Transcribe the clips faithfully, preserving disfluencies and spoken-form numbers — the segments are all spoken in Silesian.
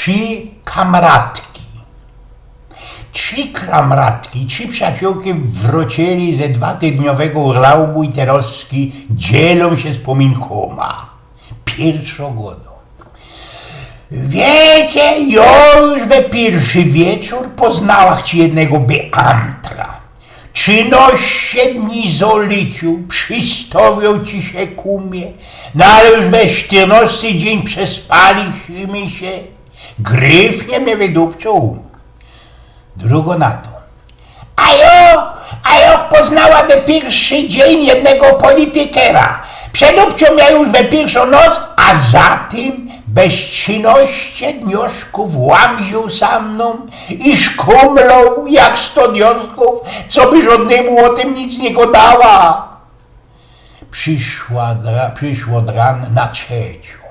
Trzi kamratki. Trzi kamratki, trzi przijaciōłki wrōciyli ze dwatydniowego urlaubu i terozki dzielōm sie spōminkōma. Piyrszŏ gŏdŏ: Wiycie, jŏ już we piyrszy wieczōr poznała ci jednego beamtra. Trzinŏście dni zŏ liczōł, przistŏwioł ci sie ku mie, no ale już we sztyrnŏsty dziyń przespali mi sie, gryfnie mie wydupcioł. Drugŏ na to: A jŏ, a jŏ poznała we piyrszy dziyń jednego politykera. Przedupcioł mie już we piyrszŏ noc, a za tym bez trzinŏście dnioszkōw łamziōł za mnōm i szkumloł jak sto dnioszkōw, coby żŏdnymu ô tym nic niy gŏdała. Prziszła dra-, prziszło dran na trzeciŏ.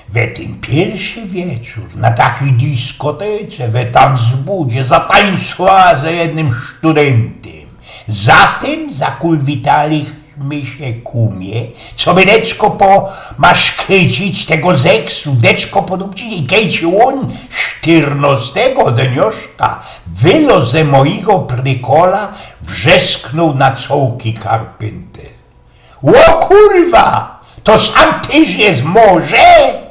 We tyn piyrszy wieczōr na takij diskotece, we tańcbudzie, zatańcowała ze jednym sztudyntym. Za tym zakulwitali mi sie ku mie, coby deczko pomaszkycić tego zeksu, deczko podupcić i kej ci ôn sztyrnŏstego dnioszka wylŏz ze mojigo prykola, wrzesknōł na cołki karpynter: „Ô kurwa, to sam tyż je może?”